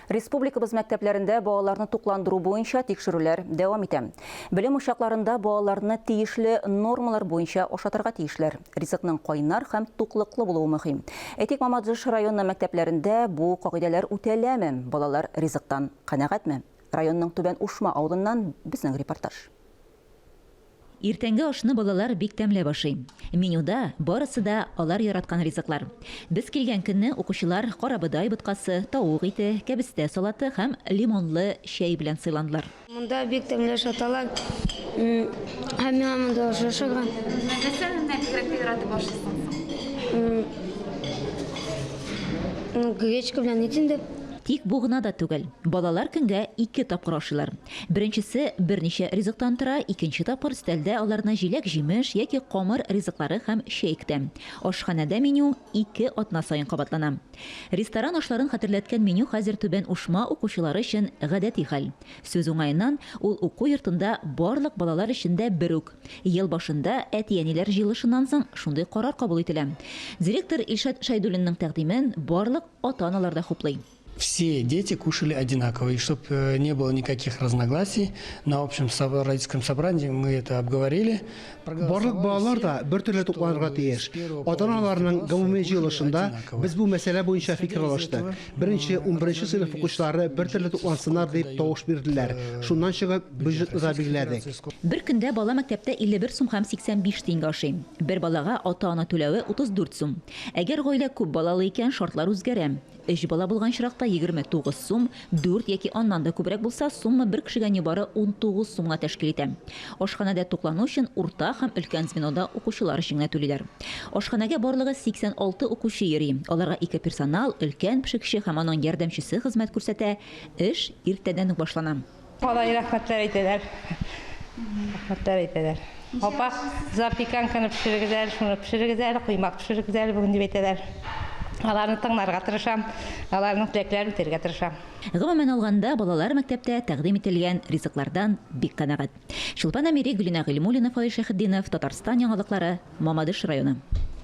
Республикабыз мәктәпләрендә балаларны тукландыру буенча тикшерүләр дәвам итә. Белем учакларында балаларны тиешле нормалар буенча ашатырга тиешләр. Ризыкның кайнар һәм туклыклы булуы мөһим. Әйтик, Мамадыш районы мәктәпләрендә бу кагыйдәләр үтәләме? Балалар ризыктан канәгатьме? Районның Түбән Ушма авылыннан безнең репортаж. Иртәнге ашны балалар бик тәмләп ашый. Менюда барысы да алар яраткан ризыклар. Без килгән көнне укучылар карабодай боткасы, тавык ите, кәбестә салаты һәм лимонлы чәй белән сыйландылар. Монда бик тәмле ашаталар. Һәм миңа монда аш ошаган. Нәрсәне менә бигрәк тә яратып ашыйсың соң? Ну, гречка белән ит инде. Тик бу гына да түгел. Балалар көнгә ике тапкыр ашыйлар. Беренчесе берничә ризыктан тора, икенче тапкыр өстәлдә аларны җиләк-җимеш яки камыр ризыклары һәм чәй көтә. Ашханәдә меню ике атна саен кабатлана. Ресторан ашларын хәтерләткән меню хәзер Түбән Ушма укучылары өчен гадәти хәл. Сүз уңаеннан, ул уку йортында барлык балалар өчен дә бер үк. Ел башында әти-әниләр җыелышыннан соң шундый карар кабул ителә. Директор Илшат Шәйдуллинның тәкъдимен барлык ата-аналар да хуплый. Все дети кушали одинаково, и чтоб не было никаких разногласий, на общем родительском собрании мы это обговорили. Барлык балалар да бер төрле тукланырга тиеш. Ата-аналарның гомуми җыелышында без бу мәсьәлә буенча фикер алыштык. Беренче, унберенче сыйныф укучылары бер төрле туклансыннар дип тавыш бирделәр. Шуннан чыгып, бюджетны да билгеләдек. Бер көндә бала мәктәптә 51 сум һәм 85 тиенгә ашый. Бер балага ата-ана түләве 34 сум. Әгәр гаилә күп балалы икән, шартлар үзгәрә. Өч бала булган очракта 29 сум, дүрт яки аннан да күбрәк булса, сумма бер кешегә нибары 19 сум гына тәшкил итә. Ашханәдә туклану өчен урта һәм өлкән звенода укучылар өчен генә түлиләр. Ашханәгә барлыгы 86 укучы йөри. Аларга ике персонал, өлкән пешекче һәм аның ярдәмчесе хезмәт күрсәтә. Эш иртәдән үк башлана. Алай рәхмәтләр әйтәләр. Рәхмәтләр әйтәләр. Апа, запеканканы пешерегез әле, шуны пешерегез әле, коймак пешерегез әле бүген дип әйтәләр. Аларны тыңларга тырышам, аларның теләкләрен үтәргә тырышам. Гомумән алганда, балалар мәктәптә тәкъдим ителгән ризыклардан бик канәгать. Чулпан Әмири, Гөлинә Гыйльмуллина, Фаил Шәйхетдинов, Татарстан яңалыклары, Мамадыш районы.